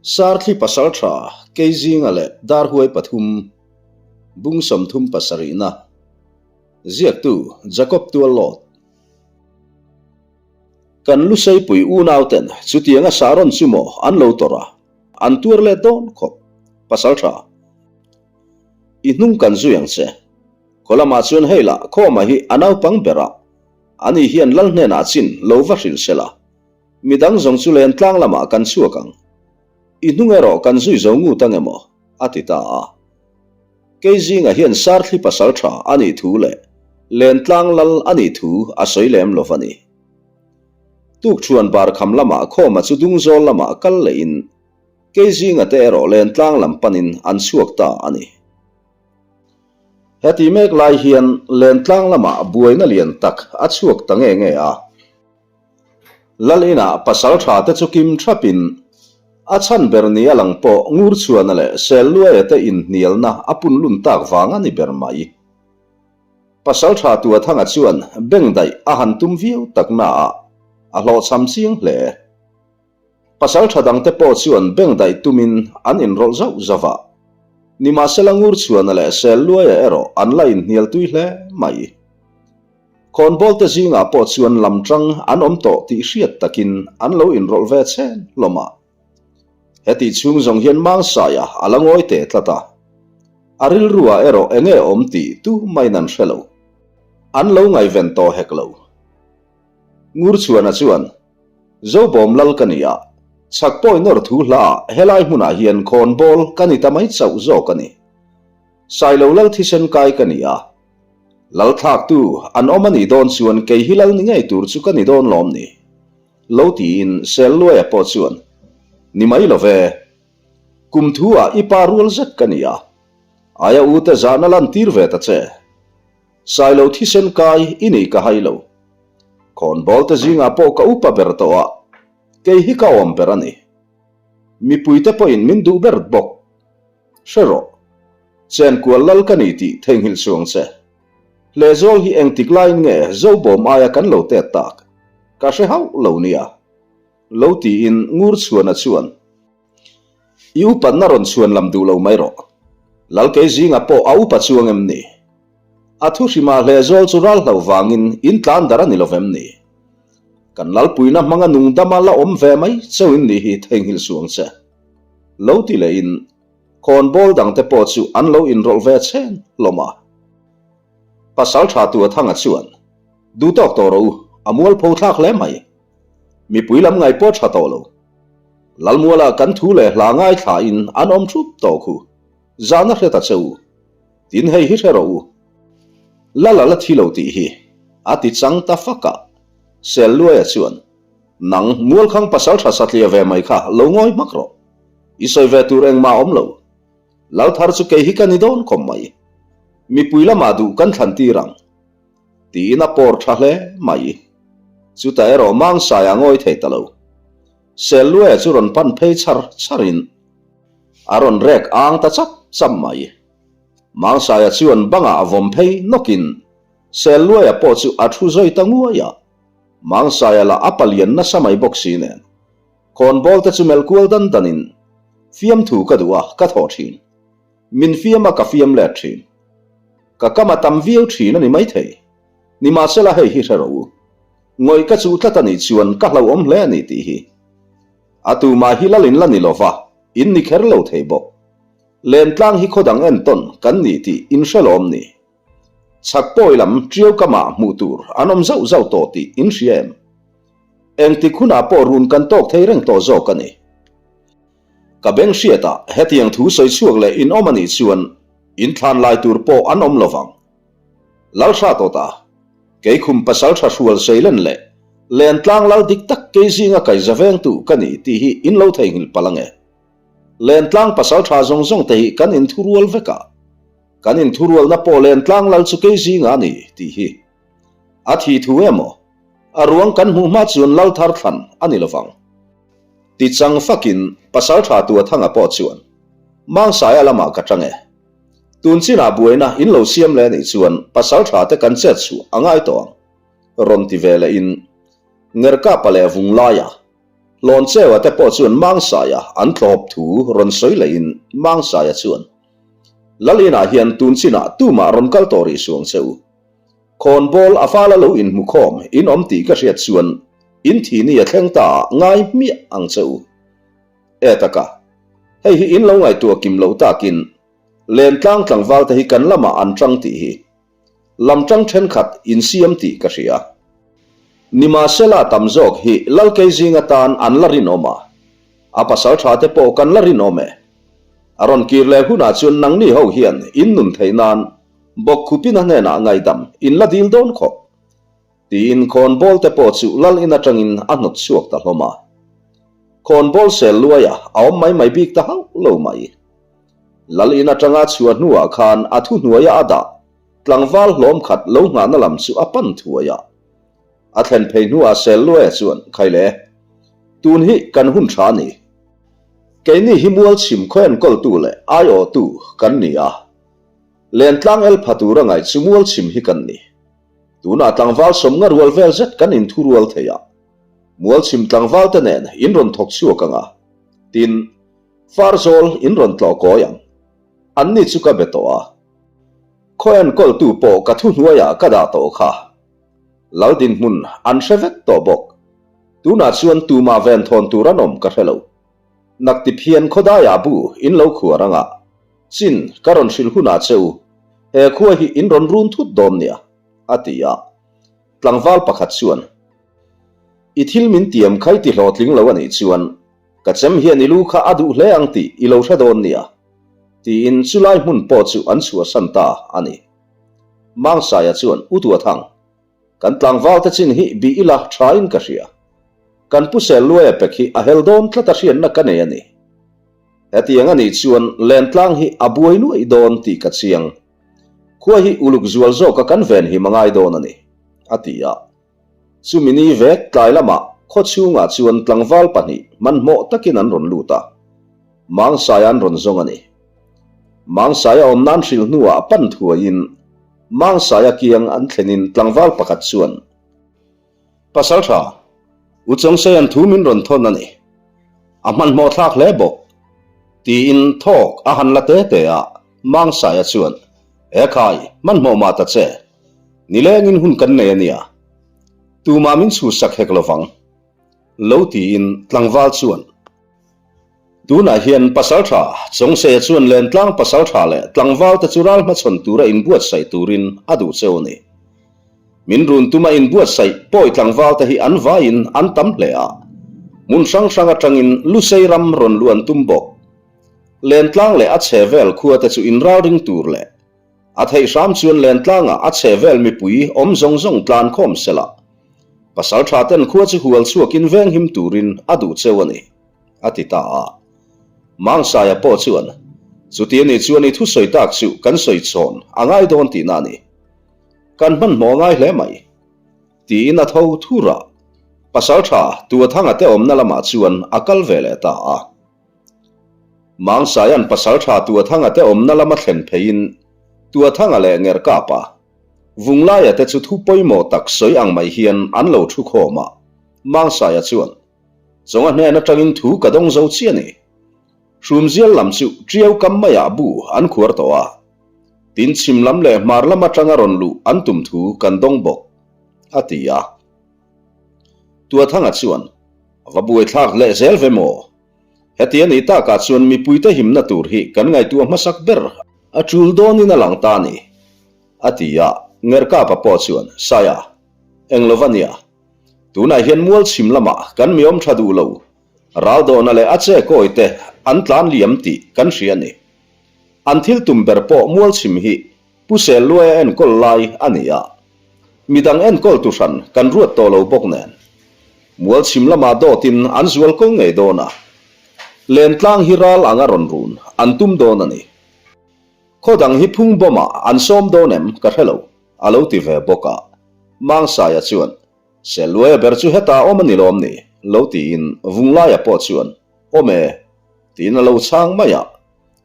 Sarthli Pasaltha Keizinga leh Darhuai pathum, Bung 37na, Ziaktu Jacob Tuallawt. Kan Luseipui unauten chutianga sahrawn chu maw an lo tawrh a, an tuar let dawn khawp. Pasaltha, I hnung kan zui ang che. Khaw lamah chuan hei lah Khawma hi a naupang ber a, ani hian lal hnenah chin lo va hrilh se la. Midang zawng chu len tlang lamah kan chhuak ang. I hnung erawh kan zui zo ngut ang emaw? a ti ta a. Kei zingah hian Sarthli pasal tha a nih thu leh len tlang lal a nih thu a sawi lem lo va ni. Tukṭhuan bar kham lamah Khawma chu Dungzawl lamah kal lehin kei zinga te erawh len tlang lam panin an chhuak ta a ni. Heti mek lai hian len tlang lamah buaina lian tak a chhuak ta nge nge a. Lal inah pasal tha te chu kim thapin a chhan ber ni a lang pawh Ngurchhuana leh Selluaia te inhnialna a pun lun tak vang a ni ber mai. Pasal tha Tuathanga chuan bengdaih a han tum viau tak naah a hlawhchham chiang hle. Pasal tha dangte pawh chuan bengdaih tumin an inrawlh zauh zauh a, nimahsela Ngurchhuana leh Selluaia erawh an la inhnial tui hle mai. Khawnbawlte zingah pawh chuan lam tang an awm tawh tih hriat takin an lo inrawlh ve chen hlawm a. Hetih chhung zawng hian Mangsaia a la ngawi teh tlat a. A rilruah erawh eng nge awm tih tu main an hre lo. An lo ngaihven tawh hek lo. Ngurchhuana chuan, Zobawm lal ka ni a, chhak pawi nawr thu hlaah helai hmunah hian khawnbawl ka ni ta mai chauh zawk a ni. Sailo lal thisen kai ka ni a, Lalthlaktu an awm a nih dawn chuan kei hi lal ni ngei tur chu ka ni dawn lawm ni? Lo tiin Selluaia pawh chuan, Ni mai lo ve. Kum thu ah i pa rual zet ka ni a. Aia u te zahna lan tir ve ta che. Sailo thisen kai i nih ka hai lo. Khawnbawl te zingah pawh ka upa ber tawh a, kei hi ka awm ber a ni. Mipui te pawhin min duh ber bawk. Hre rawh. Chenkual lal ka ni tih theihnghilh suang che. Hlehzawl hi engtik laiin nge Zobawm aia kan lo tet tak? Ka hre hauh lo nia. Lo tiin Ngurchhuana chuan, I upanna rawn chhuan lam duh lo mai rawh. Lal kei zingah pawh a upa chuang em ni? A thu hrimah Hlehzawl chu ral hloh vangin in tlan dar a ni lo vem ni? Kan lalpuina hmanga nungdama la awm ve mai chauhin ni hi theihnghilh suang che. Lo ti lehin Khawnbawl dangte pawh chu an lo inrawlh ve chen hlawm a. Pasal tha tua Thanga chuan, Duh tawk tawh rawh u, a mualpho thlak hle mai. Mipui lam ngai pawh tha tawh lo. Lalmuala kan thu leh hla ngaithlain an awm thup tawh khu. Zahna hre ta che u. Tin hei hi hre rawh u. Lala la thi lo tih hi a ti chang ta fak a. Selluaia chuan, Nang Mualkhang pasal tha satliah ve mai kha lo ngawi hmak rawh. I sawi ve tur engmah awm lo. Lal thar chu kei hi ka ni dawn khawp mai. Mipui lamah duh kan thlan tir ang. Tiin a pawr tha hle mai. Chutah erawh Mangsai a ngawi thei ta lo. Selluaia chu rawn pan phei char charin a rawn rek ang ta chap chap mai. Mangsaia chuan bangah a vawm phei nawkin Selluaia pawh chu a thu zawi ta nguai a. Mangsaia lah a palian nasa mai bawk si nen. Khawnbawl te chu melh kual dan dan in fiamthu ka duh a, ka thawh thin. Min fiam a ka fiam let thin. Ka kam a tam viau thin a ni maithei. Nimahsela hei hi hre rawh u. Ngawih ka chuh tlat a nih chuan ka hlauhawm hle a ni tih hi. A tumah hi lal in la ni lova, in ni kher lo thei bawk. Lentlang hi khaw dang entawn kan ni tih in hre lawm ni. Chhak pawi lam ṭiau kamah hmuh tur an awm zauh zauh tawh tih in hria em? Engtik hunah pawh run kan tawk thei reng tawh zawk a ni. Ka beng hriatah hetiang thu sawi chhuak leh in awm a nih chuan in thlan lai tur pawh an awm lovang. Lalhra tawta, kei khum pasal tha hrual seilen leh Lentlang lal dik tak kei zinga kai zavengtu ka ni tih hi in lo theihnghilh palh ange. Lentlang pasal tha zawng zawng te hi kan inthurual vek a, kan inthurualna pawh Lentlang lal chu kei zinga a ni tih hi. A thi thu emaw? A ruang kan hmuh hma chuan lal thar thlan a ni lovang. Ti chang fakin pasal tha tua Thanga pawh chuan, Mangsaia lamah ka tang e. Tun chinah buaina in lo siam leh anih chuan pasal tha te kan chet chhuah a ngai tawh ang. Rawn ti ve lehin Ngerkapa leh Vunglaia. Hlawncheua te pawh chuan Mangsaia an thlawp thu rawn sawi lehin Mangsaia chuan, Lal inah hian tun chinah tumah rawn kal tawh rih suang che u. Khawnbawl a fala lo inhmu khawm in awm tih ka hriat chuan in thi ni a thleng ta ah ngai hmiah ang che u. E taka, hei hi in lo ngaihtuah kim lo takin Lentlang tlangval te hi kan lamah an tang tih hi lamtang thenkhat insiam tih ka hria. Nimahsela tam zawk hi Lalkei zing atan an la rinawm a, a pasal tha te pawh kan la rinawm e. A rawn kir leh hunah chuan nangni ho hian in nun theih nan Bawkkhupin a hnenah ngaihdam in la dil dawn khawp. Tiin khawnbawl te pawh chu lal in atangin a hnawt chhuak ta hlawm a. Khawnbawl sel luaia a awm mai mai bik ta hauh lo mai. Lal in atanga chhuah hnuah khan a thuhnuaia a dah tlangval hlawm khat lo nghahna lam chu a pan thuai a. A thlen phei hnuah sel luaia chuan, Khaile, tun hi kan hun tha a ni. Keini hi mualchhim khaw enkawltu leh aiawhtu kan ni a. Lentlang el pha tura ngaih chu mualchhim hi kan ni. Tunah tlangval sawmnga rual vel zet kan inthurual thei a, Mualchhim tlangval te nen in rawn thawk chhuak ang a, tin, Farzawl in rawn tlawh kawi ang. Anni chu ka be tawh a. Khaw enkawltu pawh ka thuhnuaiah ka dah tawh kha. Lal dinhmun an hre vek tawh bawk. Tunah chuan tumah venthawn tur an awm ka hre lo. Naktip hian khawdaiah bu in lo khuar ang a, chin ka rawn hrilh hunah che u, he khua hi in rawn run thut dawn nia, a ti a. Tlangval pakhat chuan, I thil min tiam kha i ti hlawhtling lo a nih chuan, ka chem hian i lu kha a duh hle ang tih i lo hre dawn nia, tiin chulai hmun pawh chu an chhuahsan ta a ni. Mangsaia chuan, U Tuathang, Kan tlangval te chin hi bih ila thain ka hria. Kan pu sel luaia pek hi a hel dawn tlat a hriatna ka nei a ni. Hetiang a nih chuan lentlang hi a buai nuaih dawn tih ka chiang. Khua hi uluk zual zawka kan venhim a ngai dawn a ni, a ti a. Chumi ni vek tlai lamah khaw chhungah chuan tlangval pahnih hmanhmawh takin an rawn lut a. Mangsaia an rawn zawng a ni. Mangsaia awm nan hrilh hnuah pan thuaiin Mangsaia kiang an thlenin tlangval pakhat chuan, Pasaltha, U Chawngseia'n thu min rawn thawn a ni. A hmanhmawh thlak hle bawk. Tiin thawk a han la te te a, Mangsaia chuan, E khai, hmanhmawh mah ta che. Nilengin hun kan nei a nia. Tumah min chhuhsak hek lovang. Lo tiin tlangval chuan. Tunah hian Pasaltha Chawngseia chuan Lentlang Pasaltha leh tlangvalte chu ral hmachhawn tura inbuatsaih turin a duh cheu a ni. Min run tuma inbuatsaih pawi tlangvalte hi an vaiin an tam hle a, hmun hrang hrang atangin Lusei ram rawn luh an tum bawk. Lentlang leh a chhevel khuate chu inralring tur leh A theih hram chuan Lentlangah a chhe vel mipui awm zawng zawng tlan khawm sela, pasal tha ten khua chu hual chhuakin venghim turin a duh cheu a ni, a ti ta a. Mangsaia pawh chuan, Chuti a nih chuan i thusawi tak chu kan sawi chhawn a ngai dawn tihna a ni. Kan hmanhmawh ngai hle mai, tiin a tho thur a, pasal tha Tuathanga te awmna lamah chuan a kal ve leh ta a. Mangsaia'n pasalṭha Tuathanga te awmna lama thlen pheiin Tuathanga leh Ngerkapa, Vunglaia te chu thu pawimawh tak sawi ang mai hian an lo thu khawm a, Mangsaia chuan, Chawnga hnen aṭangin thu ka dawng zo chiah ni. Hrumzial lam chu ṭiau kam maiah bu an khuar tawh a, tin chhim lam leh hmar lam aṭanga rawn luh an tum thu kan dawng bawk, a ti a. Tuathanga chuan, Va buaithlak leh zel ve maw? Heti a nih takah chuan mipuite himna tur hi kan ngaihtuah hmasak ber a tul dawnin a lang ta a ni, a ti a. Ngerkapa pawh chuan, Saia, eng lo va nia. Tunah hian mualchhim lamah kan mi awm tha duh lo, Raldawna leh a che kawite an tlan liam tih kan hria a ni. An thil tum ber pawh mualchhim hi Pu Selluaia enkawl lai a ni a, midang enkawl tu hran kan ruat tawh lo bawk nen. Mualchhim lamah dawtin an zual ko ngei dawn a, Lentlang hi ral anga rawn run an tum dawn a ni. Khaw dang hi phung bawmah an sawm dawn em ka hre lo, a lo ti ve bawk a. Mangsaia chuan, Selluaia ber chu hetah awm a ni lawm ni? lo tiin Vunglaia pawh chuan, Awm e, tiin a lo chhang mai a.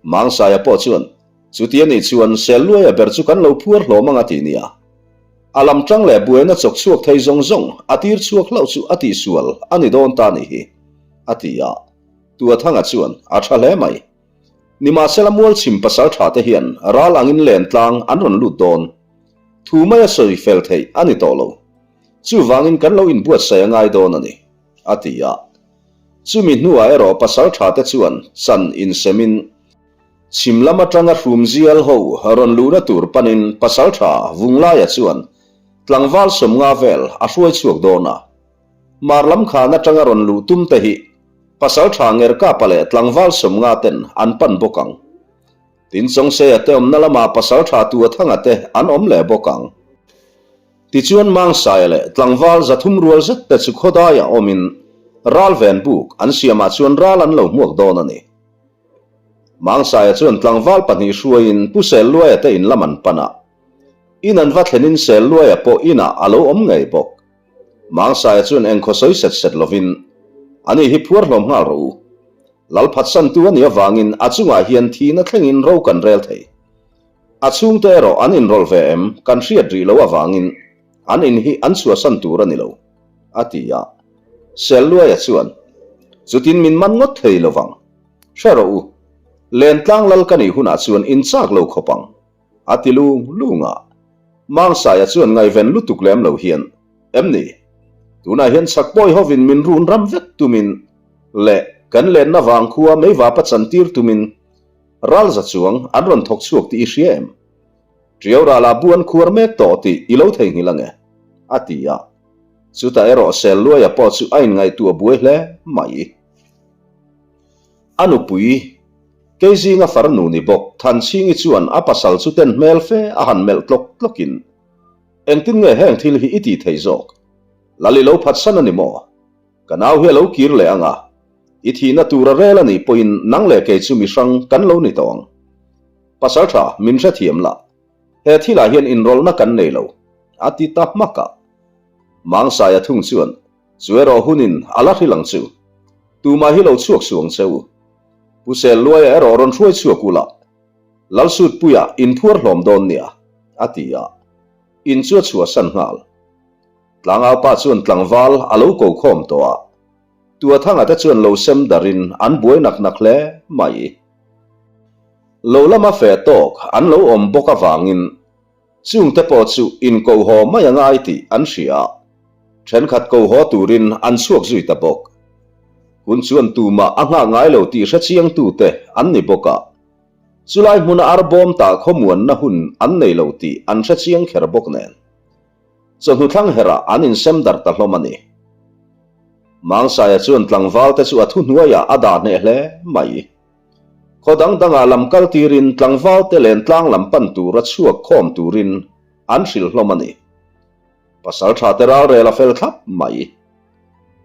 Mangsaia pawh chuan, Chuti a nih chuan Selluaia ber chu kan lo phuar hlawm ang a ti nia. A lam tang leh buaina chawk chhuak thei zawng zawng a tir chhuak hlauh chu a tihsual a ni dawn ta nih hi. A ti a. Tuathanga chuan, A tha hle mai. Nimahsela Mualchhim pasaltha te hian ral angin lentlang an rawn lut dawn. Thu mai a sawi fel theih a ni tawh lo. Chuvangin kan lo inbuatsaih a ngai dawn a ni, a ti a. Chumi hnuah erawh pasaltha te chuan chan insemin chhim lam atanga hrumzial ho rawn luhna tur panin pasaltha Vunglaia chuan tlangval 50 vel a hruai chhuak dawn a. Mar lam khan atanga rawn luh tum te hi pasaltha Ngerkapa leh tlangval 50 ten an pan bawk ang. Tin Chawngseia te awmna lamah pasaltha Tuathanga te an awm leh bawk ang. Tichuan Mangsaia leh tlangval 300 rual zet te chu khawdaiah awmin ral ven buk an siamah chuan ral an lo hmuak dawn a ni. Mangsaia chuan tlangval pahnih hruaiin Pu Selluaia te in lam an pan a. In an va thlenin Selluaia pawh inah a lo awm ngei bawk. Mangsaia chuan engkhaw sawi set set lovin, Ani hi phuar hlawm nghal rawh u. Lal phatsantu a nih avangin a chungah hian thihna thlengin ro kan rel thei. A chhungte erawh an inrawlh ve em kan hriat rih loh avangin an in hi an chhuahsan tur a ni lo, a ti a. Selluaia chuan, Chutin min man ngawt thei lo vang. Hre rawh u, Lentlang lal ka nih hunah chuan in chak lo khawp ang, a ti lung lung a. Mangsaia chuan ngaihven lutuk lem lo hian, Em ni? Tunah hian chhakpawi hovin min run ram vek tumin leh kan lenna vangkhua meivapa chantir tumin Ralza chuang an rawn thawk chhuak tih i hria em? Ṭiau ralah bu an khuar mek tawh tih i lo theihnghilh ange? a ti a. Chutah erawh Selluaia pawh chu a inngaihtuah buai hle mai. A nupui, Keizinga farnu ni bawk Thanchhingi chuan a pasal chu ten hmel fe a han melh tlawk tlawkin, Engtin nge heng thil hi i tih theih zawk? Lal i lo phatsan a ni maw? Ka nau hi a lo kir leh ang a, i thihna tur a rel a nih pawhin nang leh kei chu mihrang kan lo ni tawh ang. Pasaltha, min hrethiam la, he thilah hian inrawlhna kan nei lo, a ti ta hmak a. Mangsaia thung chuan, Chu erawh hunin a la hrilh ang chu. Tumah hi lo chhuak suh ang che u. Pu Selluaia erawh rawn hruai chhuak u la, Lalsutpuia inphuar hlawm dawn nia, a ti a. In chu a chhuahsan nghal. Tlangaupa chuan tlangval a lo ko khawm tawh a, Tuathanga te chuan lo sem darin an buai nak nak hle mai. Lo lama feh tawk an lo awm bawk avangin chungte pawh chu inkoh haw mai a ngai tih an hria a, thenkhat ko haw turin an chhuak zui ta bawk. Hun chuan tumah a nghak ngai lo tih hre chiangtute an ni bawk a, chulai hmuna arbawm tah khawmuanna hun an nei lo tih an hre chiang kher bawk nen. Chawhnu thlang herah an insem darh ta hlawm a ni. Mangsaia chuan tlangvalte chu a thuhnuaiah a dah hneh hle mai. Khaw dang dangah lam kal tirin tlangvalte lentlang lam pan tura chhuak khawm turin an hrilh hlawm a ni. Pasalṭhate ralrel a fel thlap mai.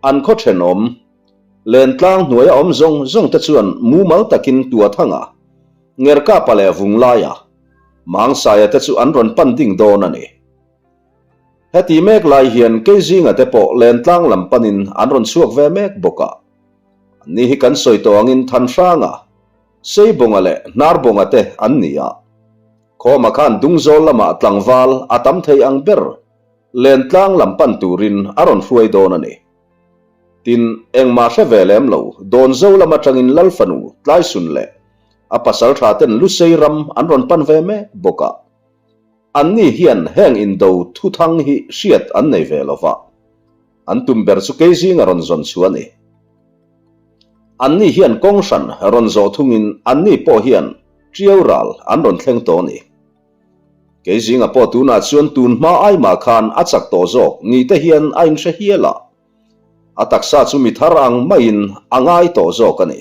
An khaw ṭhenawm, lentlang hnuaia awm zawng zawngte chuan mumal takin Tuathanga, Ngerkapa leh Vunglaia, Mangsaia te chu an rawn pan ding dawn a ni. Heti mek lai hian Keizinga te pawh lentlang lam panin an rawn chhuak ve mek bawk a. Anni hi kan sawi tawh angin Thanhranga, Seibawnga leh Hnarbawnga te an ni a. Khawma khan Dungzawl lamah tlangval a tam thei ang ber lentlang lam pan turin a rawn hruai dawn a ni. Tin, engmah hre ve lem lo Dawnzo lam atangin Lalfanu, Tlaisun leh a pasaltha ten Lusei ram an rawn pan ve mek bawk a. Anni hian heng indo thuthang hi hriat an nei ve lo va, an tum ber chu kei zinga rawn zawn chu a ni. Anni hian kawng hran rawn zawh thungin anni pawh hian Ṭiau ral an rawn thleng tawh a ni. Kei zinga pawh tunah chuan tun hma ai mah khan a chak tawh zawk ni te hian a inhre hial a, a taksa chu mi thar ang maiin a ngai tawh zawk a ni.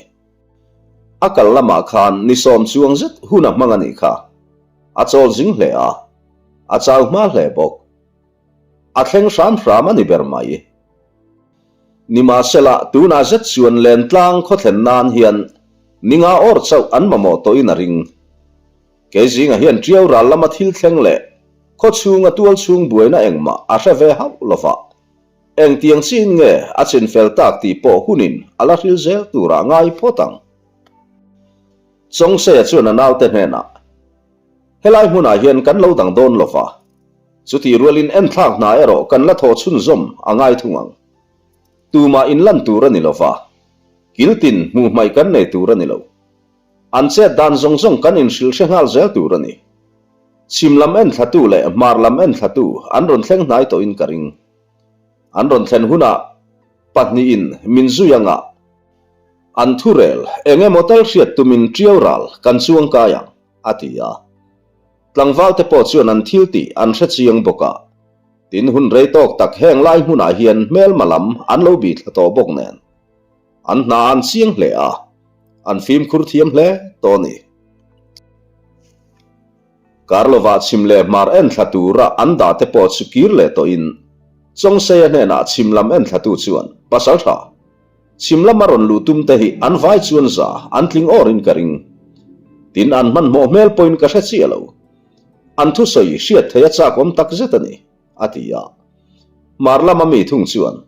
A kal lamah khan ni sawm chuang zet hun a hmang a nih kha. A chawl zing hle a, a chau hma hle bawk. A thleng hram hram a ni ber mai. Nimahsela, tunah zet chuan lentlang khawthlen nan hian ninga awr chauh an mamawh tawhin a ring. Kei zingah hian Ṭiau ral lama thil thleng leh khaw chhunga tual chhung buaina engmah a hre ve hauh lova, engtiang chiin nge a chinfel tak tih pawh hunin a la hril zel turah ngai phawt ang. Chawngseia chuan a naute hnenah, Helai hmunah hian kan lo dang dawn lo va, chutih rualin enthlak hna erawh kan la thawh chhunzawm a ngai thung ang. Tumah inlan tur a ni lo va. Kil tin hmuh hmaih kan nei tur a ni lo. An chet dan zawng zawng kan inhrilh hre nghal zel tur a ni. Chhim lam enthlatu leh hmar lam enthlatu an rawn thleng hnai tawhin ka ring. An rawn thlen hunah pahnihin min zui anga an thurel eng emaw tal hriat tumin ṭiau ral kan chuang kai ang, a ti a. Tlangval te pawh chuan an thil tih an hre chiang bawk a. Tin hun rei tawk tak heng lai hmunah hian hmelma lam an lo bih thla tawh bawk nen. An hna an chiang hle a, an fimkhur thiam hle tawh a ni. Karlova chhim leh hmar enthla tura an dah te pawh chu kir leh tawhin Chawngseia hnenah chhim lam enthlatu chuan Pasaltha, chhim lama rawn luh tum te hi an vai chuan za an tling awrin ka ring. Tin an hmanhmawh hmel pawhin ka hre chiah lo. An thusawi hriat theih a chak awm tak zet a ni, a ti a. Hmar lama mi thung chuan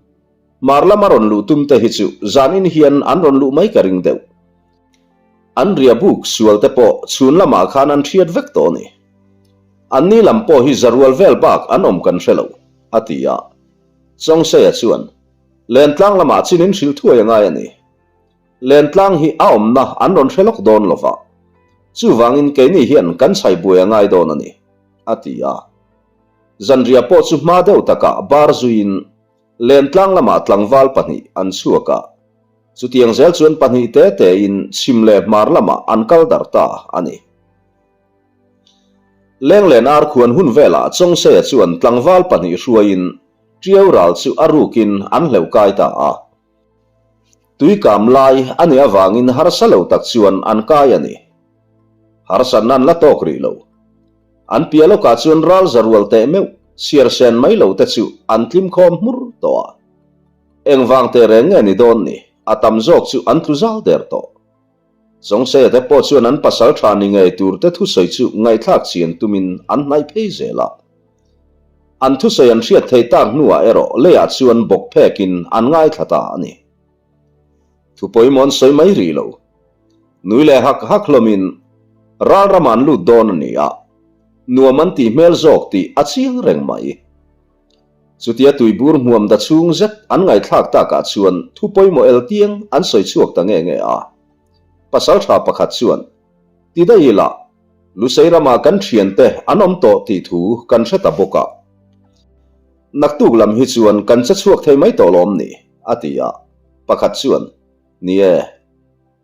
Hmar lama rawn luh tum te hi chu zanin hian an rawn luh mai ka ring deuh. An ria buk sual te pawh chhun lamah khan an hriat vek tawh a ni. An ni lam pawh hi zarual vel bak an awm kan hre lo, a ti a. Chawngseia chuan, Lentlang lamah chin in hrilh thuai a ngai a ni. Lentlang hi a awmna an rawn hre lawk dawn lo va, chuvangin keini hian kan chhai buai a ngai dawn a ni, a ti a. Zanriah pawh chu hma deuh takah bar zuiin Lentlang lamah tlangval pahnih an chhuak a, chutiang zel chuan pahnih te tein chhim leh hmar lamah an kal darh ta a ni. Lenglen ar khuan hun velah Chawngseia chuan tlangval pahnih hruaiin Ṭiau ral chu a rukin an hleuh kai ta a. Tuikam lai a nih avangin harsa lo tak chuan an kai a ni. Harsatna an la tawk rih lo. An piah lawkah chuan ral za rual teh meuh, chhiar sen mai lo te chu an tlim khawm hmur tawh a. Engvang teh reng nge ni dawn ni, a tam zawk chu an tlu zal der tawh. Chawngseia te pawh chuan an pasal tha ni ngei tur te thusawi chu ngaihthlak chian tumin an hnaih phei zel a. An thusawi an hriat thei tak hnuah erawh leiah chuan bawk phekin an ngaithla ta a ni. Thu pawimawh an sawi mai rih lo. Nui leh hak hak hlawmin ral ramah an lut dawn a ni a, nuam an tih hmel zawk tih a chiang reng mai. Chutia tuibur hmuam da chhung zet an ngaihthlak takah chuan thu pawimawh el tiang an sawi chhuak ta nge nge a. Pasal tha pakhat chuan, Ti daih ila, Lusei ramah kan thiante an awm tawh tih thu kan hre ta bawk a. Naktuk lam hi chuan kan che chhuak thei mai tawh lawm ni? a ti a. Pakhat chuan, Ni e,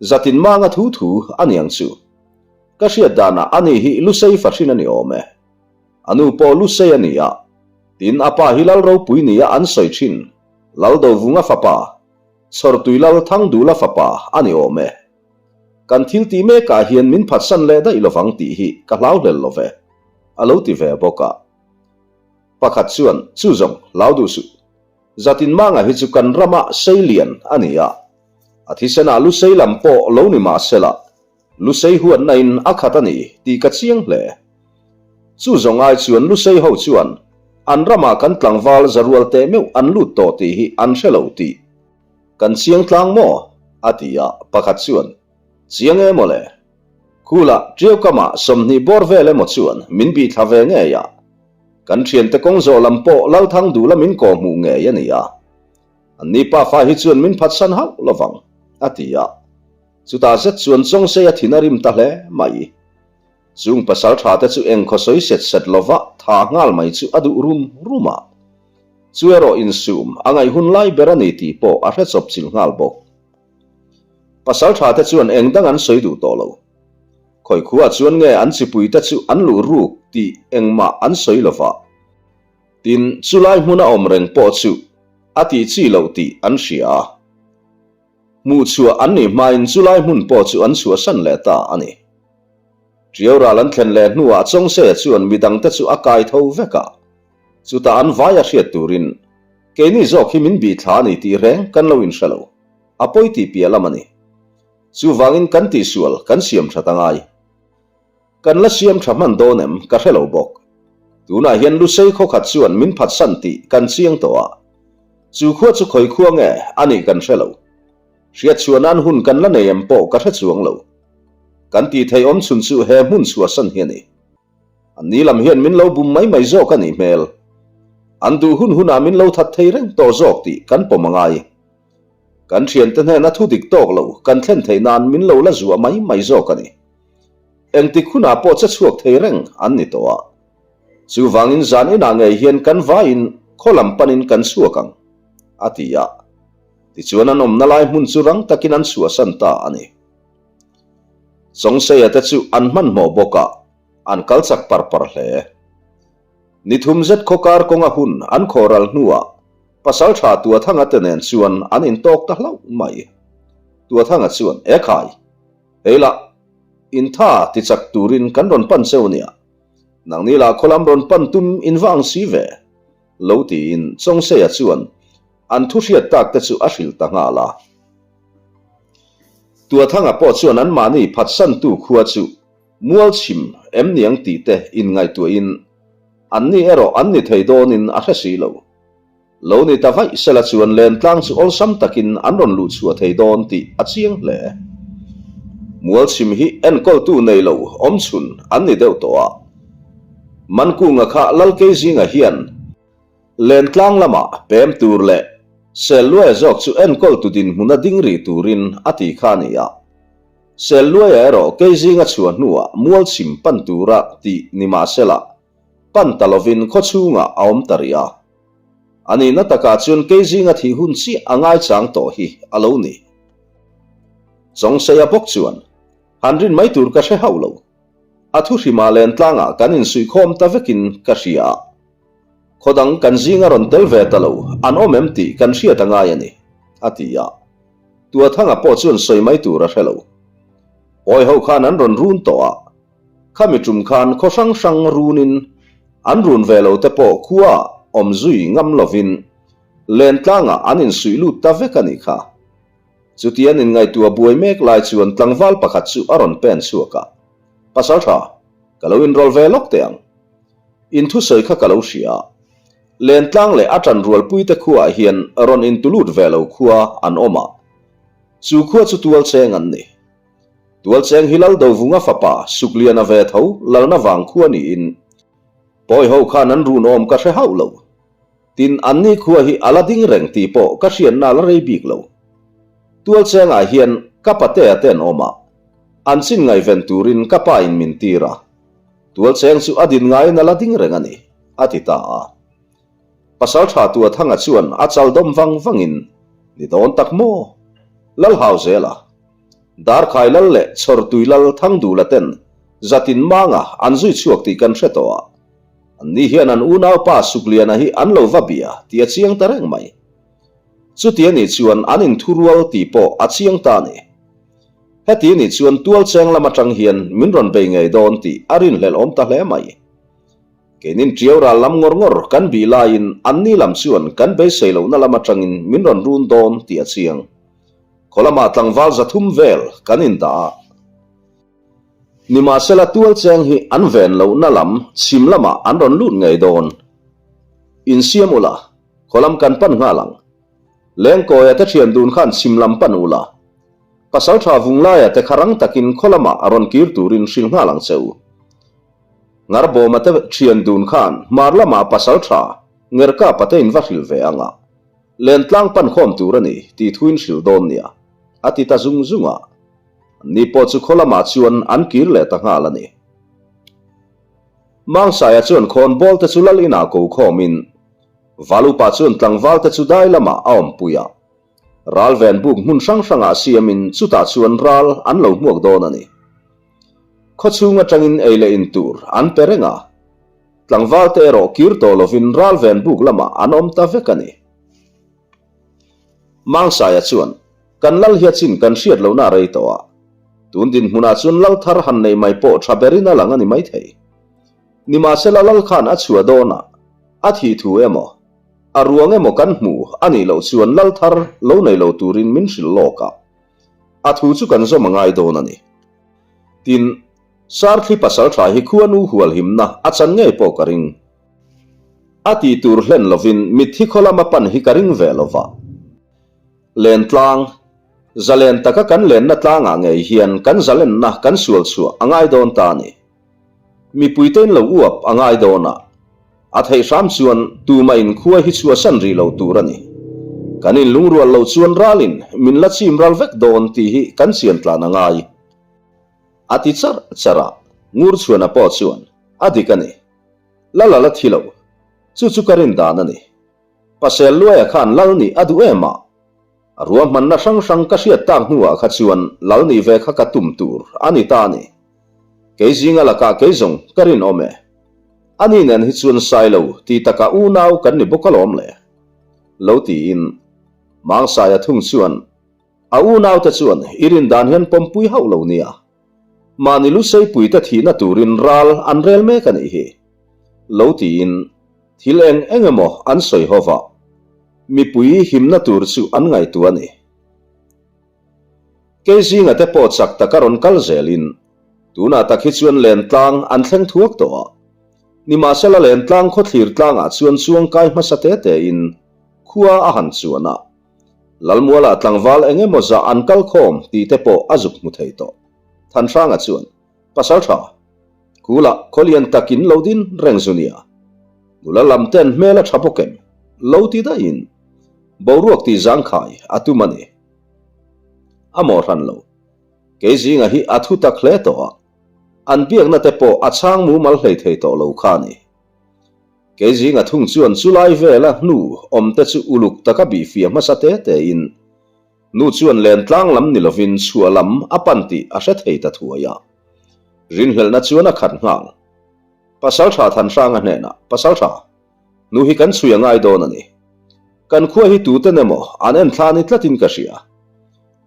zatin manga thu thu a ni ang chu. Ka hriat danah ani hi Lusei fahrin a ni awm e. A nu pawh Lusei a ni a, tin a pa hi Lal ropui nia an sawi thin, Lal Dovunga fapa, Chhawrtui Lal Thangdula fapa a ni awm e. Kan thil tih mekah hian min phatsan leh daih lovang tih hi ka hlau hlel lo ve, a lo ti ve bawk a. Pakhat chuan, Chu zawng, hlau duh suh. Zatin manga hi chu kan rama sei lian a ni a, a thisenah lusei lam pawh lo ni mah sela, lusei huatna in a khat a ni tih ka chiang hle. Chu zawng ai chuan lusei ho chuan an ramah kan tlangval zarual teh meuh an lut tawh tih hi an hre lo tih kan chiang tlang maw? a ti a, pakhat chuan, Chiang e mawle. Khulah Ṭiaukamah 20 bawr vel emaw chuan min bih thla ve ngei a. Kan ṭhiante kawng zawh lam pawh Lalthang duh lamin kaw hmuh ngei a ni a. Anni pafa hi chuan min phatsan hauh lovang, a ti a. Chutah zet chuan Chawngsei a thin a rim ta hle mai. Chung pasal ṭha te chu engkhaw sawi set set lova tha nghal mai chu a duh rum rum a. Chu erawh insum a ngaih hun lai ber a ni tih pawh a hre chawp chilh nghal bawk. Pasal tha te chuan eng dang an sawi duh tawh lo. Khawi khuaah chuan nge an chipui te chu an luh ruk tih engmah an sawi lo va. Tin, chulai hmuna awm reng pawh chu a tih chi loh tih an hria a. Hmuh chhuah an nih hmain chulai hmun pawh chu an chhuahsan leh ta a ni. Ṭiau ral an thlen leh hnuah Chawngseia chuan midangte chu a kai tho vek a. Chutah an vai a hriat turin, Keini zawk hi min bih thla a ni tih reng kan lo inhre lo. A pawi tih piah lam a ni. Chuvangin kan tihsual kan siam that a ngai. Kan la siam tha hman dawn em ka hre lo bawk. Tunah hian Lusei khawkhat chuan min phatsan tih kan chiang tawh a. Chu khua chu khawi khua nge a nih kan hre lo. Hriatchhuah nan hun kan la nei em pawh ka hre chuang lo. Kan tih theih awm chhun chu he hmun chhuahsan hi a ni. An ni lam hian min lo bum mai mai zawk a nih hmel. An duh hun hunah min lo that thei reng tawh zawk tih kan pawm a ngai. Kan thiante hnena thu dik tawk lo kan thlen theih nan min lo la zuah mai mai zawk a ni. Engtik hunah pawh che chhuak thei reng an ni tawh a. Chuvangin zan inah ngei hian kan vaiin khaw lam panin kan chhuak ang, a ti a. Tichuan an awmna lai hmun chu rang takin an chhuahsan ta a ni. Chawngseia te chu an hmanhmawh bawk a, an kal chak par par hle. Ni thum zet khawkar kawnga hun an khawhral hnuah Pasaltha Tuathanga te nen chuan an intawk ta hlauh mai. Tuathanga chuan, Ekhai! Hei lah, intha ti chak turin kan rawn pan cheu nia. Nangni lah khawlam rawn pan tum in va ang si ve, lo tiin Chawngseia chuan an thu hriat tak te chu a hrilh ta nghal a. Tuathanga pawh chuan anmahni phatsantu khua chu Mualchhim em niang tih te inngaihtuahin anni erawh an ni thei dawnin a hre si lo. Lo ni ta vaih sela chuan lentlang chu awlsam takin an rawn luh chhuah thei dawn tih a chiang hle. Mualchhim hi enkawltu nei lo awmchhun an ni deuh tawh a. Mankunga kha Lalkei zinga hian lentlang lamah pem tur leh Selluaia zawk chu enkawltu dinhmuna ding rih turin a ti kha a ni a. Selluaia erawh kei zinga chhuah hnuah Mualchhim pan tura tih ni mahsela pan ta lovin khaw chhungah a awm ta rih a. A nihna takah chuan kei zinga thih hun chiah a ngaichang tawh hi a lo ni. Chawngseia bawk chuan, Han rin mai tur ka hre hauh lo. A thu hrimah lentlangah kan insuihkhawm ta vekin ka hria a. Khaw dang kan zinga rawn tel ve ta lo an awm em tih kan hriat a ngai a ni, a ti a. Tuathanga pawh chuan sawi mai tur a hre lo. Pawi ho khan an rawn run tawh a. Khami tum khan khaw hrang hrang runin an run ve lo te pawh khua awm zui ngam lovin lentlangah an insuih lut ta vek a nih kha. Chuti an inngaihtuah buai mek lai chuan tlangval pakhat chu a rawn pen chhuak a, Pasaltha, ka lo inrawl ve lawk teh ang. In thusawi kha ka lo hria a, lentlang leh a ṭanrualpuite khuaah hian rawn intulut ve lo khua an awm a, chu khua chu tualcheng an ni. Tualcheng hi Lal Dovunga fapa Sukliana ve tho lalna vang khua niin Pawi ho khan an run awm ka hre hauh lo. Tin, anni khua hi a la ding reng tih pawh ka hriatna la rei bik lo. Tualchengah hian ka patea te an awm a, an chin ngaihven turin ka pa in min tir a. Tualcheng chu a din ngaiin a la ding reng a ni, a ti ta a. Pasaltha Tuathanga chuan a chal dawm vang vangin, Ni dawn tak maw? Lalhau zela. Darkhai lal leh Chhawrtui lal Thangdula ten zatin manga an zui chhuak tih kan hre tawh a, anni hian an unaupa Sukliana hi an lo va bia tih a chiang ta reng mai. Chuti a nih chuan an inthurual tih pawh a chiang ta a ni. Heti a nih chuan tualcheng lam atang hian min rawn bei ngei dawn tih a rinhlelh awm ta hle mai. Keinin ṭiau ral lam ngawr ngawr kan bih laiin anni lam chuan kan beisei lohna lam atangin min rawn run dawn tih a chiang. Khaw lamah tlangval 300 vel kan indah a. Nimahsela tualcheng hi an ven lohna lam chhim lamah an rawn lut ngei dawn. Insiam ula, khaw lam kan pan nghal ang. Lengkawia te thian dun khan chhim lam pan ula. Pasaltha Vunglaia te kha rang takin khaw lamah rawn kir turin hrilh nghal ang che u. Ngarbawma te thian dun khan hmar lamah pasaltha Ngerkapa te in va hrilh ve ang a. Lentlang pan khawm tur a ni tih thuin hrilh dawn nia, a ti ta zung zung a. Anni pawh chu khaw lamah chuan an kir leh ta nghal a ni. Mangsaia chuan khawnbawl te chu lal inah ko khawmin Valupa chuan tlangval te chu dai lamah a awmpui a. Ral ven buk hmun hrang hrangah siamin chutah chuan ral an lo hmuak dawn a ni. Khaw chhung atangin ei leh in tur an pe reng a. Tlangval te erawh kir tawh lovin ral ven buk lamah an awm ta vek a ni. Mangsaia chuan, Kan lal hi a chin kan hriat lohna a rei tawh a. Tun dinhmunah chuan lal thar han nei mai pawh tha berin a lang a ni maithei. Nimahsela lal khan a chhuah dawnah a thih thu emaw, a ruang emaw kan hmu a nih loh chuan lal thar lo nei lo turin min hrilh lawk a. A thu chu kan zawm a ngai dawn a ni. Tin, Sarthli pasaltha hi khuanu hualhimna a chan ngei pawh ka ring. A tih tur hlen lovin mitthi khaw lama pan hi ka ring ve lova. Lentlang, zalen taka kan lenna tlangah ngei hian kan zalenna kan sual chhuah a ngai dawn ta a ni. Mipuitein lo uap a ngai dawn a, a theih hram chuan tumah in khua hi chhuahsan rih lo tur a ni. Kan inlungrual lo chuan ralin min la chim ral vek dawn tih hi kan chian tlan a ngai. A ti charh charh a, Ngurchhuana pawh chuan, A dik a ni. Lal a la thi lo. Chu chu ka rin dan a ni. Pasel Luaia khan lal nih a duh em a? A ruahmanna hrang hrang ka hriat tak hnuah kha chuan lal nih ve kha ka tum tur a ni ta a ni. Kei zinga lakah kei zawng ka rinawm e. Ani nen hi chuan Sailo ti takah unau kan ni bawk alawm le. Lo tiin Mangsaia thung chuan a unaute chuan i rin dan hian pawmpui hauh lo nia. Mahni Luseipuite thihna turin ral an rel mek a nih hi. Lo tiin Thil eng eng emaw an sawi ho va, mipui himna tur chu an ngaihtuah a ni. Kei zinga te pawh chak taka rawn kal zelin, tunah tak hi chuan Lentlang an thleng thuak tawh a. Nimahsela Lentlang khawthlir tlangah chuan chuangkai hmasa te tein khua a han chuan a, Lalmualah tlangval eng emaw zah an kal khawm tih te pawh a zuk hmu thei tawh. Thanhranga chuan, Pasal tha, Kula khawlian takin lo din reng zu nia. Nula lam ten hmel a tha bawk em? Lo ti daihin boruak tih zangkhai a tum a ni. A maw hran lo. Kei zinga hi a thu tak hle tawh a, an biakna te pawh a chhang mumal hlei thei tawh lo kha a ni. Kei zinga thung chuan chulai vela hnu awm te chu uluk taka bihfiah hmasa te tein Nu chuan lentlang lam ni lovin chhuah lam a pan tih a hre thei ta thuai a. Rinhlelhna chuan a khat nghal. Pasaltha Thanhranga hnenah, Pasaltha, nu hi kan chhui a ngai dawn a ni. Kan khua hi tuten emaw an en thla ni tlatin ka hria.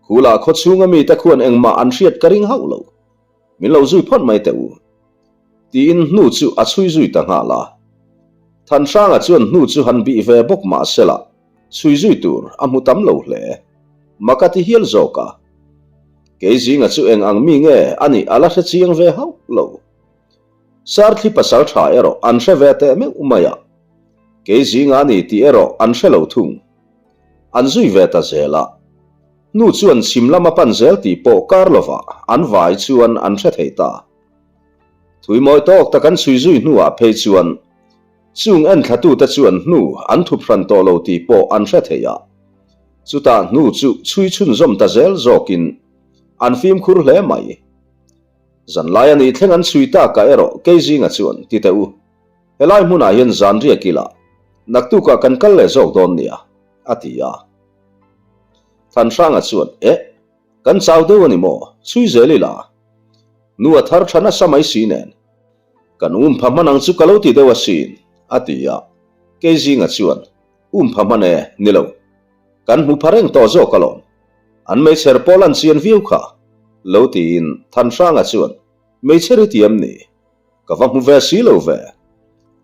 Khulah khaw chhunga mite khuan engmah an hriat ka ring hauh lo. Min lo zui phawt mai teh u. Tiin hnu chu a chhui zui ta nghal a. Thanhranga chuan hnu chu han bih ve bawk mah sela, chhui zui tur a hmu tam lo hle. Mak a ti hial zawk a. Kei zinga chu eng ang mi nge a nih a la hre chiang ve hauh lo. Sarthli pasal tha erawh an hre ve teh meuh mai a. Kei zinga a ni tih erawh an hre lo thung. An zui ve ta zel a. Hnu chuan chhim lam a pan zel tih pawh kar lovah an vai chuan an hre thei ta. Thui mawi tawk tak an chhui zui hnuah phei chuan chung enthlatute chuan hnu an thup hran tawh lo tih pawh an hre thei a. Chutah hnu chu chhui chhunzawm ta zel zawkin an fimkhur hle mai. Zanlai a nih thleng an chhui takah erawh kei zinga chuan ti teh u, helai hmunah hian zan riak ila naktukah kan kal leh zawk dawn nia, a ti a. Thanhranga chuan, Eh, kan chau deuh a ni maw? Chhui zel ila. Nu a thar tha nasa mai si nen. Kan um pha hman ang chu ka lo ti deuh asin, a ti a. Kei zinga chuan, Um pha hman e, ni lo. Kan hmu pha reng tawh zawk alawm. An meichher pawl an chian viau kha, lo tiin Thanhranga chuan, Meichher i ti em ni? Ka va hmu ve si lo ve.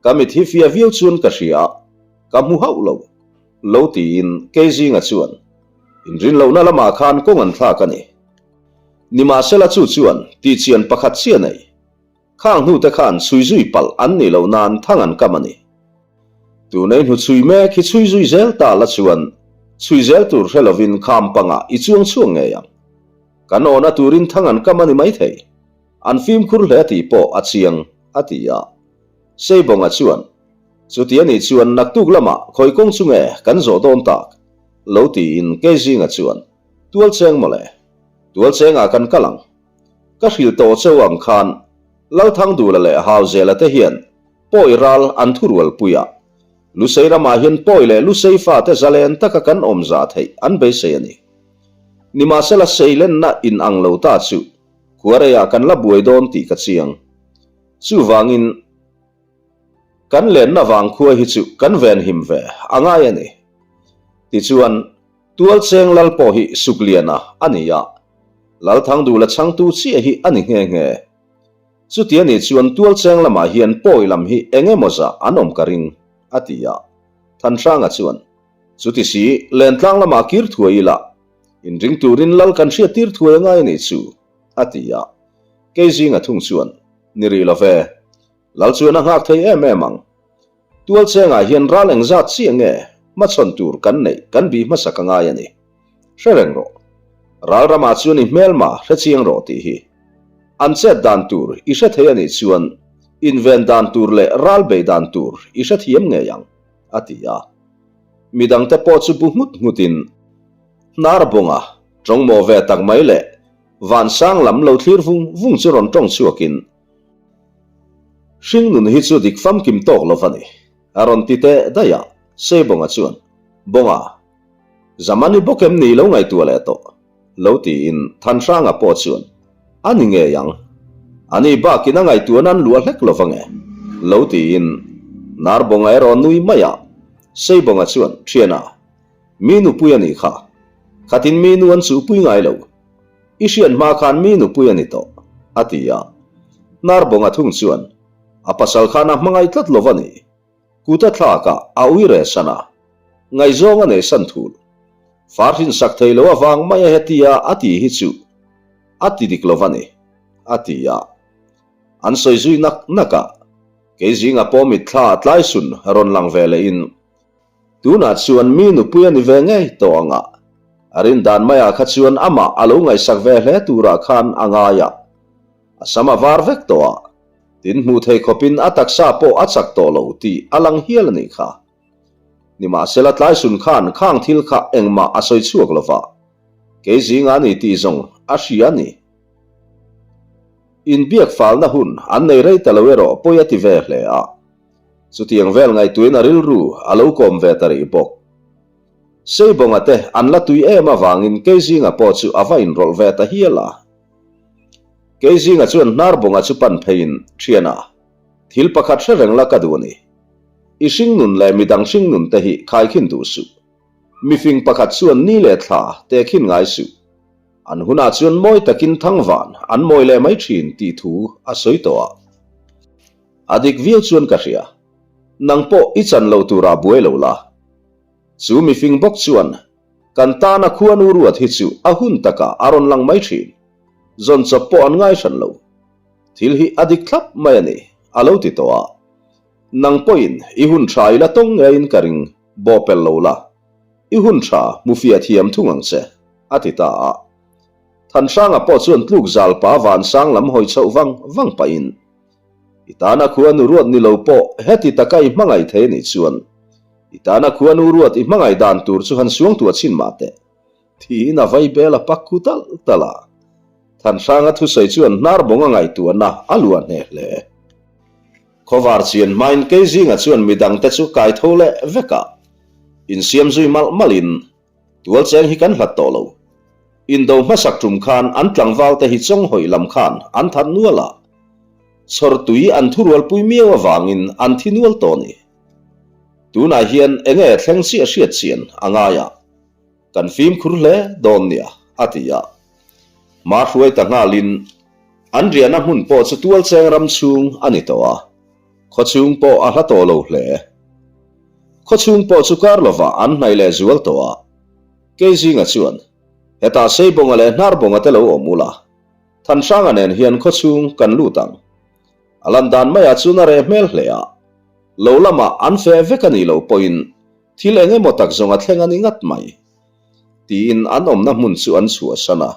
Ka mit hi fia viau chuan ka hria a, ka hmu hauh lo. Lo tiin kei zinga chuan inrinlohna lamah khan kawng an thlak a ni. Nimahsela chu chuan tihchian pakhat chiah nei. Khang hnute khan chhui zui palh an nih loh nan thang an kam a ni. Tunei hnu chhui mek hi chhui zui zel ta la chuan chhui zel tur hre lovin kham pangah i chuang chhuak ngei ang. Kan awhna turin thang an kam a ni maithei. An fimkhur hle tih pawh a chiang, a ti a. Seibawnga chuan, Chuti a nih chuan naktuk lamah khawi kawng chu nge kan zawh dawn tak? Lo tiin Keizinga chuan, Tualcheng mawle. Tualchengah kan kal ang. Ka hrilh tawh cheu ang khan Lalthangdula leh Hauzela te hian pawi ral an thurualpui a. Lusei ramah hian pawi leh Lusei fate zalen taka kan awm zah theih an beisei a ni. Nimahsela seilenna inang lo ta chu Khuareiah kan la buai dawn tih ka chiang. Chuvangin kan lenna vang khua hi chu kan venhim ve a ngai a ni. Tichuan, Tualcheng lal pawh hi Sukliana a ni a, Lalthangdula chhangtu chiah hi a ni nghe nghe. Chuti a nih chuan Tualcheng lamah hian pawi lam hi eng emaw zah an awm ka ring, a ti a. Thanhranga chuan, Chuti si, Lentlang lamah kir thuai ila, Inring turin lal kan hriattir thuai a ngai a nih chu, a ti a. Kei zinga thung chuan, Ni rih lo ve. Lal chuan a nghak thei em em ang. Tualchengah hian ral engzat chiah nge hmachhawn tur kan neih kan bih hmasak a ngai a ni. Hre reng rawh. Ral ramah chuan i hmelma hre chiang rawh tih hi. An chet dan tur i hre thei a nih chuan inven dan tur leh ral bei dan tur i hre thiam ngei ang, a ti a. Midangte pawh chu bu nghut nghutin hnar bunga tawng maw ve tak mai leh vansang lam lo thlir vung vung chu rawn tawng chhuakin hringnun hi chu dik famkim tawk lo va ni a rawn ti teh daih a, Seibonga chuan Bonga Zamani bawk em ni lo ngaihtuah leh tawh lo tiin Thanhranga pawh chuan a ni ngei ang, ani bakin a ngaihtuah nan luah hlek lo vang e lo tiin Narbonga erawh nui mai a, Seibonga chuan Thiana, mi nupui a nih kha, khatin mi nu an chuhpui ngai lo, i hriat hma khan mi nupui a ni tawh a ti a, Narbonga thung chuan a pasal khan a hmangaih tlat lo va ni. Kut a thlak a, a ui reh san a. Ngaihzawng a nei san thul. Far hrinsak thei lo avang mai a hetia a ti hi chu a ti dik lo va ni, a ti a. An sawi zui nak nak a, kei zinga pawh mitthla a tlai sun rawn lang ve leh in, tunah chuan mi nupui a ni ve ngei tawh ang a, a rin dan maiah kha chuan amah a lo ngaihsak ve hle turah khan a ngai a, a sam a var vek tawh a. Tin hmuh thei khawpin a taksa pawh a chak tawh lo tih a lang hial a nih kha. Nimahsela Tlaisun khan khang thil kha engmah a sawi chhuak lo va, kei zinga a ni tih zawng a hria a ni. Inbiak falna hun an nei rei ta lo erawh pawi a ti ve hle a, chutiang vel ngaihtuahin a rilru a lo kawm ve ta rih bawk. Seibawnga te an la tui em avangin kei zinga pawh chu a va inrawlh ve ta hial a. Kei zinga chuan hnar bunga chu pan pheiin, Thiana, thil pakhat hre reng la ka duh a ni. I hringnun leh midang hringnun te hi khaikhin duh suh. Mifing pakhat chuan ni leh thla tehkhin ngai suh. An hunah chuan mawi takin thangvan an mawi leh mai thin tih thu a sawi tawh a. A dik viau chuan ka hria. Nang pawh i chan lo turah buai lo la. Chu mifing bawk chuan Kan tana khuanu ruat hi chu a hun takah a rawn lang mai thin. Zawn chawp pawh an ngai hran lo. Thil hi a dik thlap mai a ni, a lo ti tawh a. Nang pawhin i hun tha i la tawng ngeiin ka ring, bawhpelh lo la. I hun tha hmu fiah thiam thung ang che, a ti ta a. Thanhranga pawh chuan tluk zal pa vansang lam hawi chhoh vang vang pahin, I tana khuanu ruat ni lo pawh heti taka i hmangaih thei a nih chuan, I tana khuanu ruat i hmangaih dan tur chu han suang tuah chhin mah teh. Tiin a vai bel a pak khu tal tal a. Thanhranga thusawi chuan hnar bawng a ngaihtuahna a luah hneh hle. Khawvar chian hmain kei zinga chuan midangte chu kai tho leh vek a. Insiam zui malh malhin Tualcheng hi kan hlat tawh lo. Indo hmasak tum khan an tlangval te hi chawnghawih lam khan an that nual a. Chhawr tui an thurualpui miau avangin an thi nual tawh a ni. Tunah hian enge thleng chiah hriat chian a ngai a, kan fimkhur hle dawn nia, a ti a. Hma hruai ta nghalin an riahna hmun pawh chu tualcheng ram chhung a ni tawh a, khawchhung pawh a hla tawh lo hle. Khawchhung pawh chu kar lovah an hnaih leh zual tawh a, Keizinga chuan, Hetah Seibawnga leh Hnarbawnga te lo awm ula, Thanhranga nen hian khawchhung kan lut ang. A lan dan maiah chuan a reh hmel hle a, lo lamah an feh vek a nih loh pawhin thil eng emaw tak zawng a thleng a ni ngat mai, tiin an awmna hmun chu an chhuahsan a.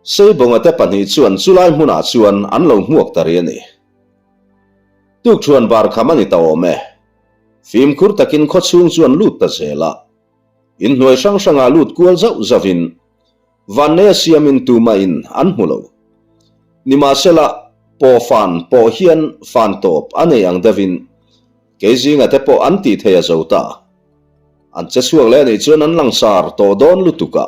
Seibawnga te pahnih chuan chulai hmunah chuan an lo hmuak ta rih a ni. Tukṭhuan bar kham a ni ta awm e. Fimkhur takin khawchhung chu an lut ta zel a. Inhnuai hrang hrangah lut kual zauh zauhin Vanneia siamin tumahin an hmu lo. Nimahsela, pawh fan pawh hian fan tawp a nei ang deuhin kei zinga te pawh an tih thei a zo ta. An che chhuak leh anih chuan an langsar tawh dawn lutuk a.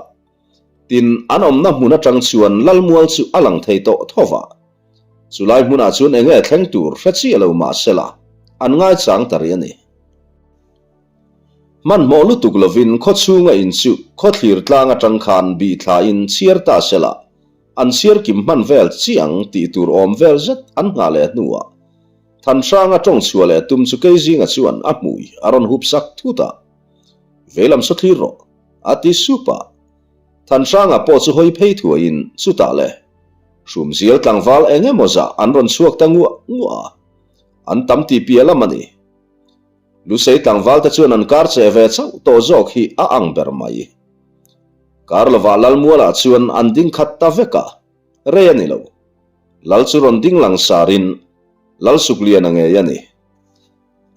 Tin, an awmna hmun atang chuan Lalmual chu a lang thei tawh tho va. Chulai hmunah chuan enge thleng tur hre chiah lo mahsela, an ngaichang ta rih a ni. Hmanhmawh lutuk lovin khaw chhunga in chu khawthlir tlang atang khan bih thlain chhiar ta sela, an chhiar kim hman vel chiah ang tih tur awm vel zet an nghah leh hnuah Thanhranga tawng chhuah leh tum chu Keizinga chuan a hmui a rawn hup sak thut a, Veilam saw thlir rawh, a ti sup a. Thanhranga pawh chu hawi phei thuaiin chutah le Hrumzial tlangval eng emaw zah an rawn chhuak ta nguah nguah a, an tam tih piah lam a ni. Lusei tlangval te chuan an kar che ve chauh tawh zawk hi a ang ber mai. Kar lovah Lalmualah chuan an ding khat ta vek a, rei a ni lo. Lal chu rawn ding lang sarin Lalsukliana ngei a ni.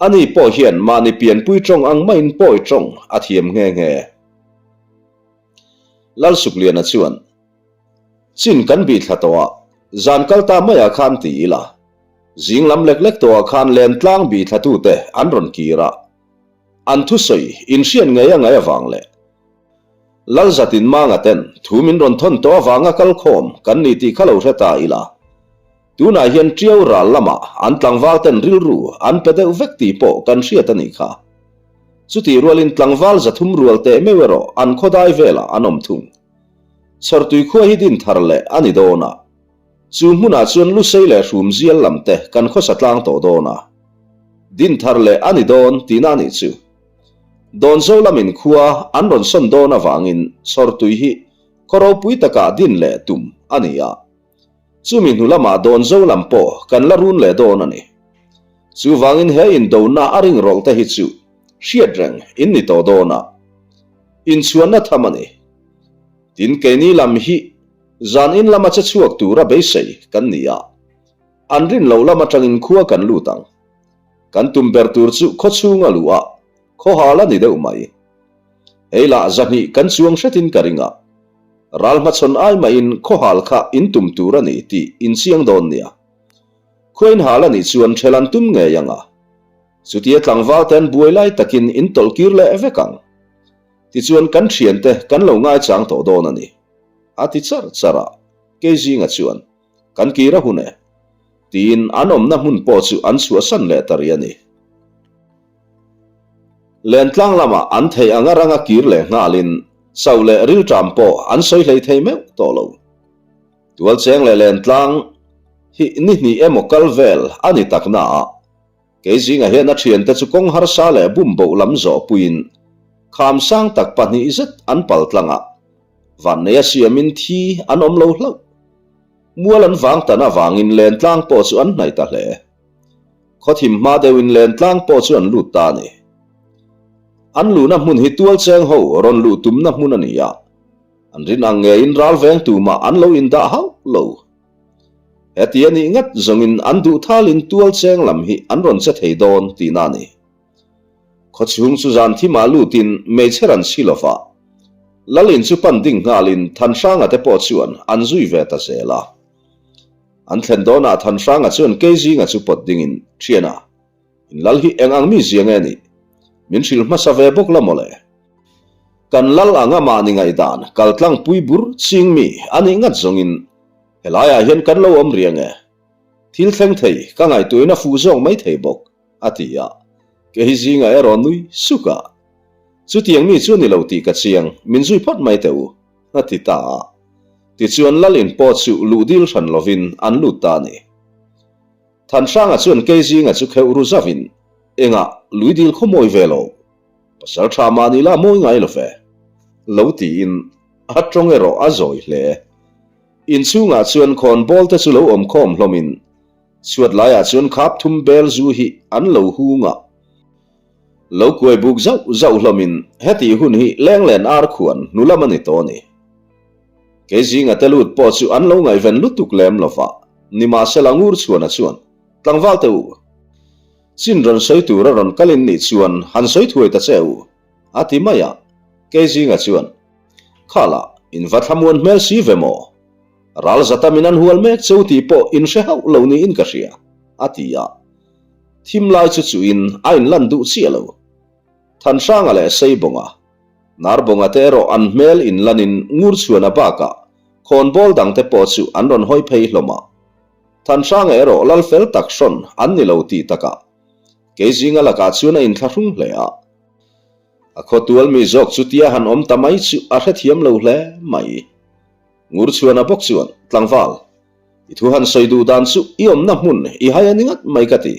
Ani pawh hian mahni pianpui tawng ang maiin pawi tawng a thiam nghe nghe. Lalsukliana chuan, Chin kan bih thla tawh a, zan kal ta maiah khan ti ila. Zing lam lek lek tawhah khan lentlang bih thlatute an rawn kir a. An thusawi inhriat ngei a ngaih avang leh Lalzatin Manga ten thu min rawn thawn tawh avanga kal khawm kan ni tih kha lo hre ta ila. Tunah hian Tiau ral lamah an tlangval ten rilru an pe deuh vek tih pawh kan hriat a nih kha. Chutih rualin tlangval 300 rual teh meuh erawh an khawdai velah an awm thung. Chhawrtui khua hi din thar leh a ni dawn a. Chu hmunah chuan Lusei leh Hrumzial lam te kan khawsa tlang tawh dawn a. Din thar leh a ni dawn tihna a nih chu. Dawnzo lamin khua an rawn sawn dawn avangin Chhawrtui hi khaw ropui takah din leh tum a ni a. Chumi hnu lamah Dawnzo lam pawh kan la run leh dawn a ni. Chuvangin he indona a ring rawlh te hi chu hriat reng in ni tawh dawn a. Inchhuanna tham a ni. Tin keini lam hi zan in lama che chhuak tura beisei kan ni a. An rin loh lam atangin khua kan lut ang. Kan tum ber tur chu khaw chhunga luh a, khaw hal a ni deuh mai. Hei lah 200 kan chuang hretin ka ring a. Ral hmachhawn ai mahin khaw hal kha in tum tur a ni tih in chiang dawn nia. Khua in hal a nih chuan ṭhel an tum ngei ang a. Chutia tlangval te an buai lai takin in tawlh kir leh vek ang. Tichuan kan ṭhiante kan lo ngaichang tawh dawn a ni. A ti char char a, Keizinga chuan. Kan kir a hun e. Tiin an awmna hmun pawh chu an chhuahsan leh ta rih a ni. Lentlang lamah an theih anga ranga kir leh nghalin chauh leh rilṭam pawh an sawi hlei thei meuh tawh lo. Tualcheng leh Lentlang hi ni hnih emaw kal vel a ni tak naah Kei zingah hian a thiante chu kawng harsa leh bum boh lam zawh puiin kham sang tak pahnih zet an pal tlang a, vanneia siamin thi an awm lo hlauh. Mual an vang tan avangin lentlang pawh chu an hnaih ta hle. Khawthim hma deuhin lentlang pawh chu an lut ta a ni. An luhna hmun hi tualcheng ho rawn luh tumna hmun a ni a, an rin ang ngeiin ral veng tumah an lo indah hauh lo. Heti a nih ngat zawngin an duh thalin tual cheng lam hi an rawn che thei dawn tihna a ni. Khawchhung chu zan thimah lutin hmeichhe ran si lova Lalin chu pan ding nghalin Thanhranga te pawh chuan an zui ve ta zel a. An thlen dawnah Thanhranga chuan Keizinga chu pawt dingin, Thiana, in lal hi eng ang mi zia nge nih? Min hrilh hmasa ve bawk la mawle. Kan lal anga mahni ngaihdan kaltlangpui bur ching mi a nih ngat zawngin Helaiah hian kan lo awm riang e. Thil thleng thei ka ngaihtuahin a fuh zawk mai thei bawk, a ti a. Kei zingah erawh nui suk a. Chutiang mi chu a ni lo tih ka chiang, min zui phawt mai teh u, a ti ta a. Tichuan Lal in pawh chu luh dil hran lovin an lut ta a ni. Thanhranga chuan kei zingah chu kheuh ru zavin, Engah, lui dil khaw mawi ve lo. Pasal tha mahni la mawi ngai lo ve. Lo tiin a tawng erawh a zawi hle. Inchhungah chuan khawn bawl te chu lo awm khawm hlawmin chhuat laiah chuan khap thum bel zu hi an lo hung a. Lo kuai buk zauh zauh hlawmin hetih hun hi lenglen ar khuan hnu lam a ni tawh a ni. Kei zinga te lut pawh chu an lo ngaihven lutuk lem lova, nimahsela ngur chhuana chuan tlangval te u, chin rawn sawi tura rawn kalin nih chuan han sawi thuai ta che u, a ti mai a. Kei zinga chuan Khalah, in va thlamuan hmel si ve maw? Ral zata min an hual mek cheu tih pawh in hre hauh lo niin ka hria, a ti a. Thim lai chu chuhin a inlan duh chiah lo. Thanhranga leh Seibawnga, Narbawnga te erawh an hmel inlanin Ngurchhuana bakah khawnbawl dangte pawh chu an rawn hawi phei hlawm a. Thanhranga erawh lal fel tak hrawn an ni lo tih takah Keizinga lakah chuan a inthlahrung hle a. A khawtual mi zawk chu tia han awm ta mai chu a hrethiam lo hle mai. Ngurchhuana bawk chuan, Tlangval, i thu han sawi duh dan chu i awmna hmun i hai a ni ngat mai ka ti.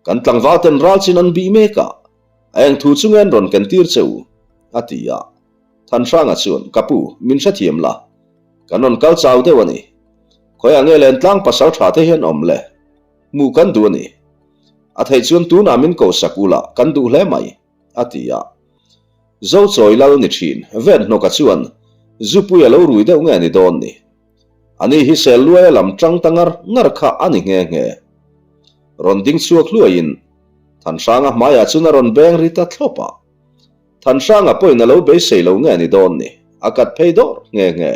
Kan tlangval ten ral chin an bih mek a, a eng thu chu nge an rawn ken tir che u? a ti a. Thanhranga chuan, Ka pu, min hrethiam la. Kan rawn kal chau deuh a ni. Khawiah nge Lentlang pasal tha te hian awm le? Hmuh kan duh a ni. A theih chuan tunah min ko sak ula kan duh hle mai, a ti a. Zochawi lal ni thin, Venhnawka chuan Zupui a lo rui deuh nge ni dawn ni? Ani hi sel luaia lam tang ta ngar ngar kha a ni nghe nghe. Rawn ding chhuak hluaiin. Thanhranga hmaiah chuan a rawn beng ri ta thlawp a. Thanhranga pawhin a lo beisei lo nge ni dawn ni, a kat phei dawr nghe nghe.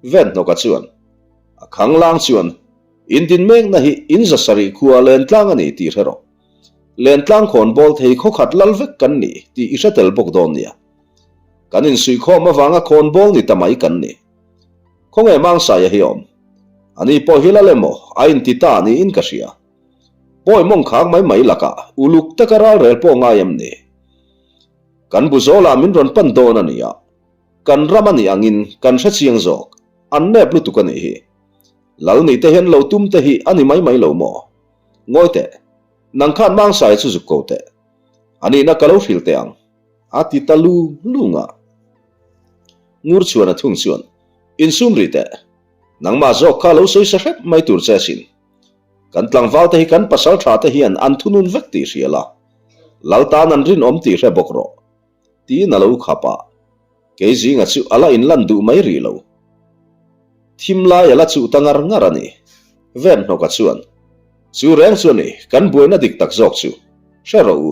Venhnawka chuan, A khanglang chuan, In din mekna hi in za sarih khua Lentlang a ni tih hre rawh. Lentlang khawn bawl thei khawkhat lal vek kan ni tih i hre tel bawk dawn nia. Kan insuihkhawm avanga khawn bawl ni ta mai kan ni. Khawnge Mangsaia hi awm? Ani pawh hi lal emaw a inti ta niin ka hria. Pawi mawng khang mai mai lakah uluk taka ralrel pawh ngai em ni? Kan bu zawlah min rawn pan dawn a nia. Kan ram a nih angin kan hre chiang zawk. An nep lutuk a nih hi. Lal nih te hian lo tum te hi a ni mai mai lo maw? Ngawi teh. Nang khan Mangsaia chu zuk ko teh. A nihna ka lo hrilh teh ang. A ti ta lung lung a. Ngur chuan a thung chuan, Insum ri teh. Nangmah zawk kha lo sawi sa hrep mai tur che asin. Kan tlangval te hi kan pasal tha te hian an thunun vek tih hria la, Lal tan an rinawm tih hre bawk rawh. Tiin a lo khap a. Kei zinga chu a la inlan duh mai rih lo. Thim lai a la chuh ta ngar ngar a ni. Venhnawka chuan, Chu reng chu a ni, kan buaina dik tak zawk chu. Hre rawh u.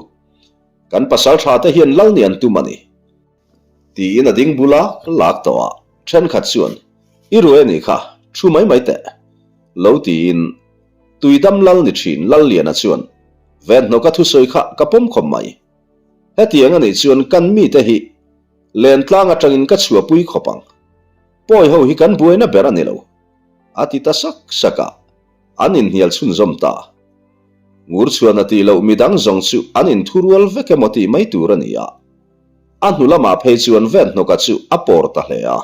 Kan pasal tha te hian lal ni an tum a ni. Tiin a ding bula lak tawh a, thenkhat chuan, I ruai a nih kha, thu mai mai teh. Lo tiin Tuidam lal ni thin Lalliana chuan, Venhnawka thusawi kha ka pawm khawp mai. Hetiang a nih chuan kan mite hi Lentlang atangin ka chhuahpui khawp ang. Pawi ho hi kan buaina ber a ni lo. A ti ta sak sak a, an inhnial chhunzawm ta. Ngur chuan a tih loh midang zawng chu an inthurual vek emaw tih mai tur a ni a. A hnu lamah phei chuan Venhnawka chu a pawr ta hle a.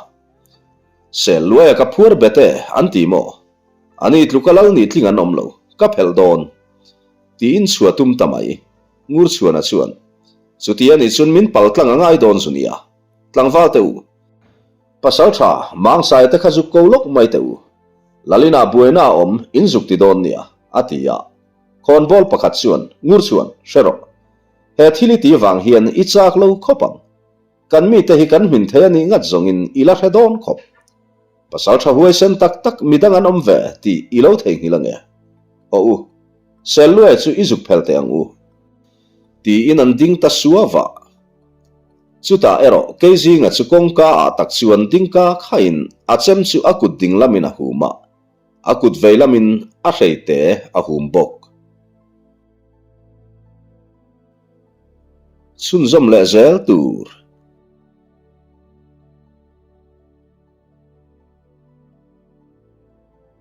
Sel luaia ka phuar bet e, an ti maw? Ani tluka lal nih tling an awm lo, ka phelh dawn. Tiin chhuah tum ta mai. Ngur chuana chuan, Chuti a nih chuan min pal tlang a ngai dawn zu nia. Tlangval teh u. Pasal tha, Mangsaia te kha zuk ko lawk mai teh u. Lalina buaina a awm, in zuk ti dawn nia, a ti a. Khawnbawl pakhat chuan, Ngur chuan, hre rawh. He thil i tih vang hian i chak lo khawp ang. Kan mite hi kan hmin thei a nih ngat zawngin i la hre dawn khawp. Pasal tha huaisen tak tak midang an awm ve tih i lo theihnghilh ange. Aw u, Selluaia chu i zuk phel teh ang u. Tiin an ding ta suau a. Chutah erawh Keizinga chu kawngka ah tak chuan dingka khaiin a chem chu a kut ding lamin a hum a, a kut vei lamin a hreite a hum bawk. Chhunzawm leh zel tur.